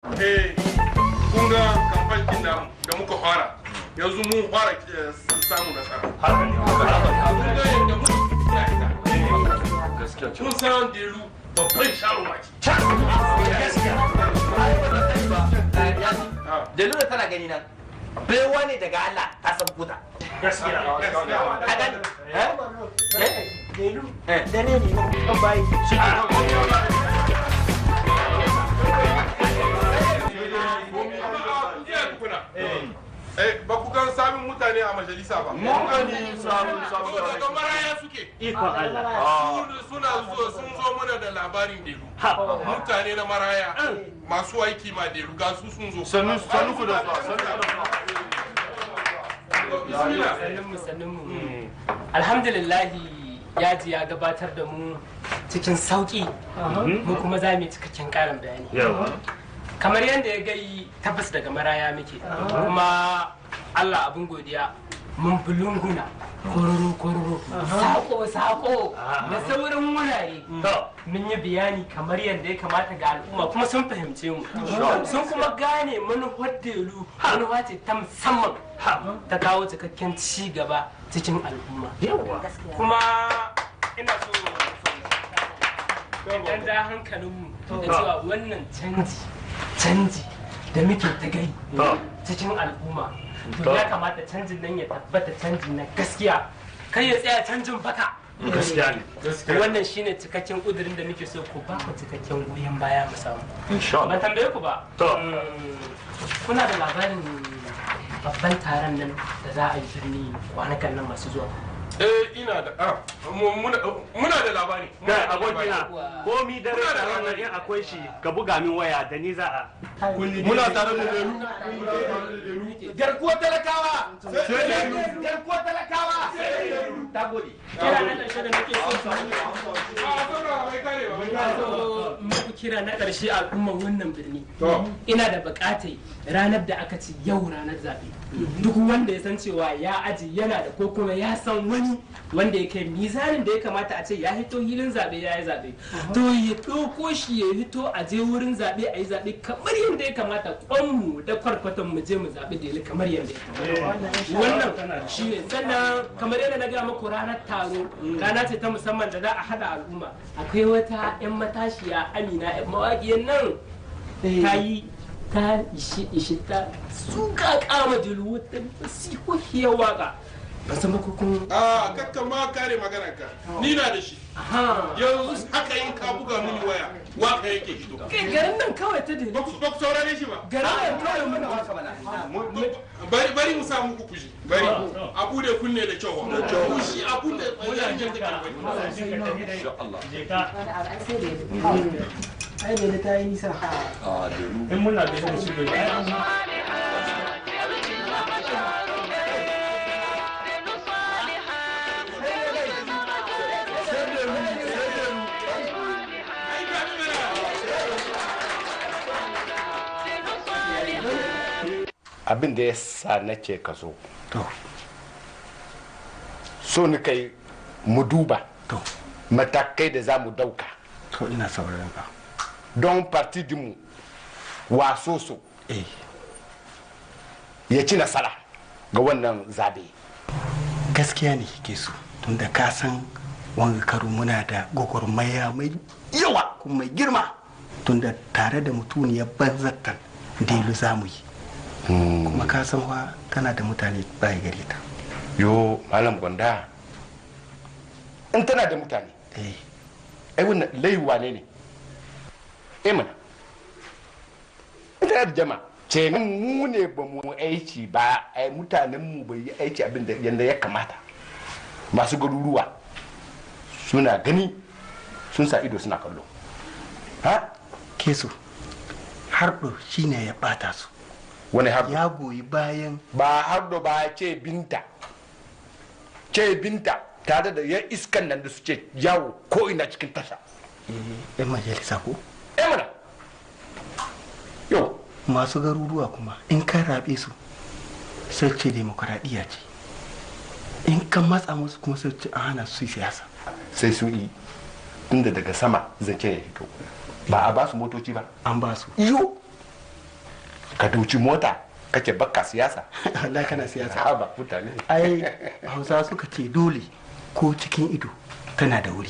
Kun ga kamfanin namu da muka fara yanzu mun fara samu nasara. Haka ne. Kun ga yadda muka ita. Kun san Delu babban sharuwa ce. Gaskiya. Delu da tana gani nan. Baiwa ne daga Allah ta san kuta. Gaskiya. Ka gani? Delu. Dare ne kan bayi. Shi ke ba ku gan samun mutane a majalisa ba. Mun gani samun samun. Daga Maraya suke. Ikon Allah. Suna zuwa sun zo mana da labarin Delu. Mutane na Maraya masu aiki ma Delu ga su sun zo. Sannu sannu ku da zuwa sannu ku da zuwa. Bismillah. Sannunmu sannunmu. Alhamdulillahi yaji ya gabatar da mu cikin sauki. Mu kuma za mu yi cikakken karin bayani. Kamar yadda ya gai tabbas daga Maraya muke, kuma Allah abin godiya mun bi lunguna kororo kororo sako sako da sauran wurare, mun yi bayani kamar yadda ya kamata ga al'umma, kuma sun fahimce mu, sun kuma gane manufar Delu manufa ce ta musamman ta kawo cikakken ci gaba cikin al'umma. Kuma ina so dan da hankalinmu da cewa wannan canji canji da muke ta gani cikin al'umma, to ya kamata canjin nan ya tabbata canji na gaskiya, kai ya tsaya canjin baka. Gaskiya ne. Wannan shine cikakken kudirin da muke so ku ba ku cikakken goyon baya mu samu. Insha Ban tambaye ku ba. To. Kuna da labarin babban taron nan da za a yi birni kwanakan nan masu zuwa? Eh, ina da muna da labari. Da abokina, komi dare taron nan in akwai shi ka buga min waya da ni za a. Muna tare da Delu. Garkuwar talakawa! Garkuwar talakawa! Ta gode. Kira na ƙarshe da nake so so muku, kira na ƙarshe, al'ummar wannan birni, ina da buƙatar ranar da aka ci yau ranar zaɓe, duk wanda ya san cewa ya aji yana da ko kuma ya san wani wanda ya kai mizanin da ya kamata a ce ya hito hilin zaɓe ya yi zaɓe, to ya ɗauko shi ya hito a je wurin zaɓe a yi zaɓe kamar yadda ya kamata, kwanmu da kwarkwatan mu je mu zaɓi Delu kamar yadda ya kamata. Wannan shine. Sannan kamar yadda na gaya muku, ranar taro rana ce ta musamman da za a haɗa al'umma. Akwai wata 'yan matashiya Amina, 'yan mawaƙiyar nan, ta yi ta ishi ishi ta suka kama Delu wata masihihiyar waka. Ban san ba ko kun A kakka ma kare maganar ka. Ni na da shi. Yanzu haka in ka buga mini waya, waka yake fito. Kai, garin nan kawai ta Delu. Ba ku saurare shi ba. Garin nan kawai muna Bari bari mu sa muku kushi. Bari a bude kunne da kyau. Kushi abun da yarinyar take bari. Insha Allah. Je ka. Ai Delu ta yi nisa. A Delu. In muna da shi da Ai ga ni mana. Abin da ya sa na ce ka zo, so ni kai mu duba matakai da za mu dauka. To, ina sauraron ka. Don parti dinmu waso so Eh, ya ci nasara ga wannan zabe. Gaskiya ne kike so, tunda ka san wanga karo muna da gwagwarmaya mai yawa kuma mai girma, tunda tare da mutuniyar banzattan Delu za mu yi. Kuma ka san wa tana da mutane baya gare ta. Yo malam Gwanda, in tana da mutane, Eh, ai wannan laiwa ne ne eh mana, in tana da jama'a ce mu ne ba mu aiki ba, ai mutanen mu bai yi aiki abin da yanda ya kamata. Masu garuruwa suna gani, sun sa ido suna kallo ha. Keso, harɗo shine ya ɓata su. Wani har Ya goyi bayan ba har ba, ce Binta, ce Binta tare da ya iskan nan da suke yawo ko ina cikin tasha. Yan majalisa ko? Eh mana, yau. Masu garuruwa kuma in ka rabe su sai ce demokuraɗiyya ce, in ka matsa musu kuma sai ce an hana su siyasa. Sai su yi tunda daga sama zance ya fito, ba a ba su motoci ba. An ba su. Iyo. Ka dauki mota kake bakka siyasa. Allah kana siyasa. Haba mutane. Ai Hausa suka ce dole ko cikin ido tana da wuri.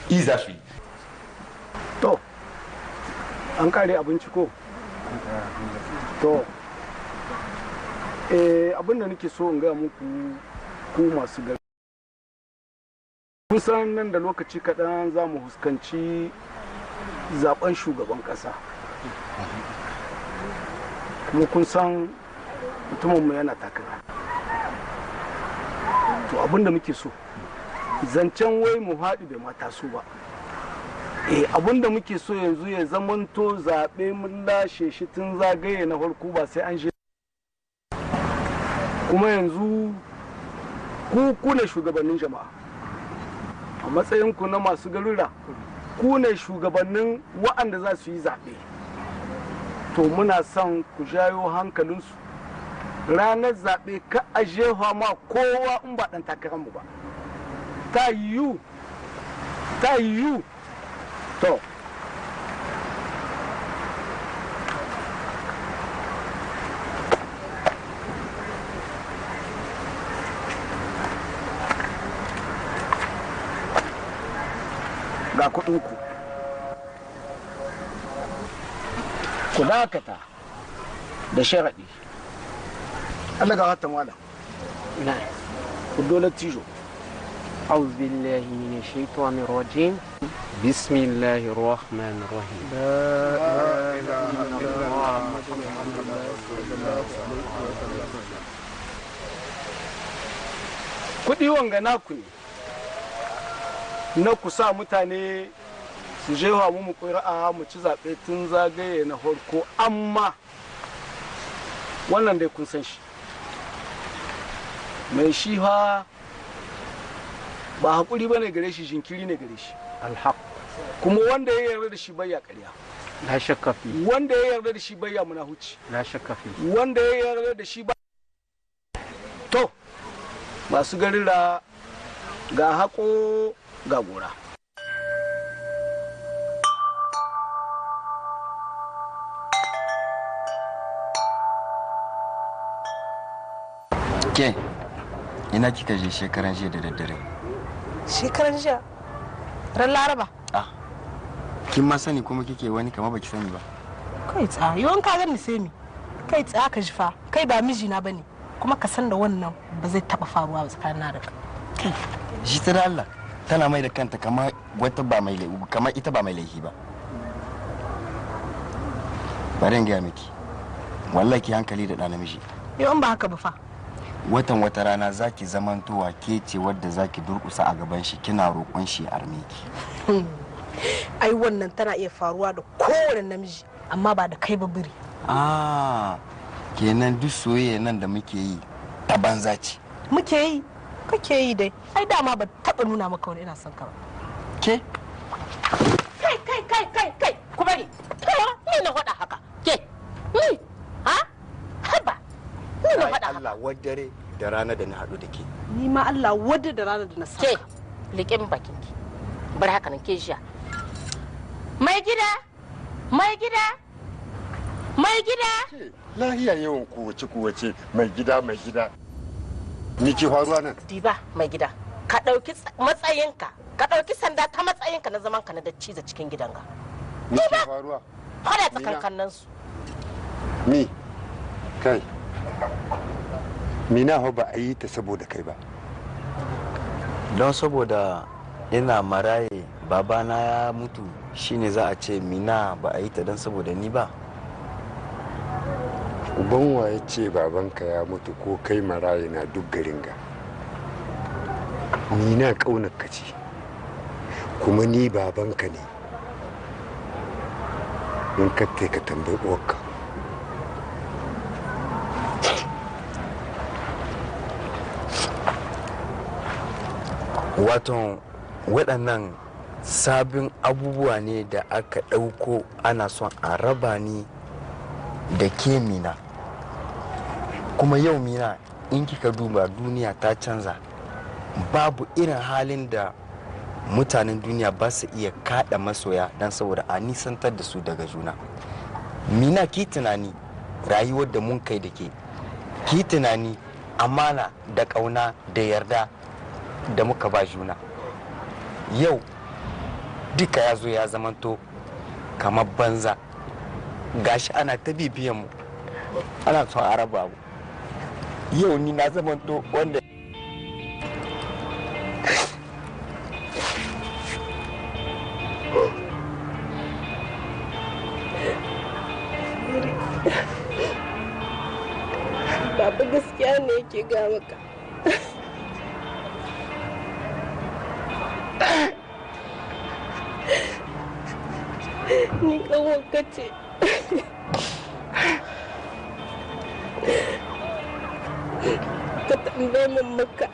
I za su yi. To an kare abinci ko? To abin da nake so in gaya muku ku masu gari. Kun san nan da lokaci kaɗan za mu huskanci zaben shugaban ƙasa. Kuma kun san mutuminmu yana takara. To abin da muke so, zancen wai mu haɗu bai mata su ba. Abin da muke so yanzu ya zamanto zaɓe mun lashe shi tun zagaye na farko ba sai an je. Kuma yanzu ku ne shugabannin jama'a. A matsayinku na masu garura, ku ne shugabannin wa'anda za su yi zaɓe. To muna son ku jayo hankalinsu ranar zaɓe ka a jefa ma kowa in ba ɗan takararmu ba. Ta yiwu, ta yiwu. To ga kuɗinku. Ku dakata da sharaɗi. Allah ga wata malam. Ku dole tijo. أعوذ بالله من الشيطان الرجيم. بسم الله الرحمن الرحيم. لا إله إلا الله محمد رسول الله. Kuɗi wanga naku ne. Na ku sa mutane su jefa mu ƙuri'a mu ci zaɓe tun zagaye na farko, amma wannan dai kun san shi. Mai shi fa ba haƙuri ba ne gare shi, jinkiri ne gare shi. Alhaq. Kuma wanda ya yarda da shi bayya ƙarya. La shakka fi. Wanda ya yarda da shi bayya munahuci. La shakka fi. Wanda ya yarda da shi ba. To masu garira ga haƙo ga gora. Ke, ina kika je shekaran jiya da daddare? Shekaran jiya? Ran Laraba? Ah, kin ma sani kuma kike wani kama baki sani ba. Kai tsaya, yawan ka gani sai mi. Kai tsaya ka ji fa, kai ba mijina bane. Kuma ka san da wannan ba zai taba faruwa ba tsakanin na da kai. Ji ta da Allah, tana mai da kanta kamar wata ba mai laifi, kamar ita ba mai laifi ba. Bari in gaya miki, wallahi ki hankali da ɗa namiji. Yawan ba haka ba fa. Watan wata rana zaki zamantowa ke ce wadda zaki durkusa a gaban shi kina roƙon shi ya arme ki. Ai wannan tana iya faruwa da kowane namiji amma ba da kai ba biri. Ah, kenan duk soyayya nan da muke yi ta banza ce. Muke yi? Kake yi dai. Ai dama ba taɓa nuna maka wani ina son ka ba. Ke? Kai kai kai kai kai ku bari. Ni na faɗa haka. Ke? Ni? Ha? Haba. Ni na faɗa haka. Allah wadare da rana da na haɗu da ke. Ni ma Allah wadda da rana da na saka. Ke, liƙe min bakin ki. Bar haka nan ke jiya. Mai gida! Mai gida! Mai gida! Lahiya yawan kuwace kuwace mai gida mai gida. Ni ke faruwa nan? Diba mai gida, ka ɗauki matsayinka, ka ɗauki sanda ta matsayinka na zaman ka na dacciza cikin gidanka. Ni ke faruwa? Fada tsakankanin su. Ni, kai. Mina ho ba a yi ta saboda kai ba. Don saboda ina maraye babana ya mutu shine za a ce mina ba a yi ta don saboda ni ba. Uban wa ya ce babanka ya mutu ko kai maraye na duk garin ga. Ni na ƙaunar ka ce, kuma ni babanka ne. In ka ka tambayi uwarka. Wato waɗannan sabbin abubuwa ne da aka ɗauko ana son a raba ni da ke Mina. Kuma yau Mina in kika duba duniya ta canza, babu irin halin da mutanen duniya ba su iya kaɗa masoya don saboda a nisantar da su daga juna. Mina, ki tunani rayuwar da mun kai da ke, ki tunani amana da ƙauna da yarda da muka ba juna. Yau duka ya zo ya zamanto kamar banza. Gashi ana ta bibiyan mu, ana son a raba mu. Yau ni na zamanto wanda Baba, gaskiya ne yake ga maka. Ni kanwarka ce. Ka tambaye min maka.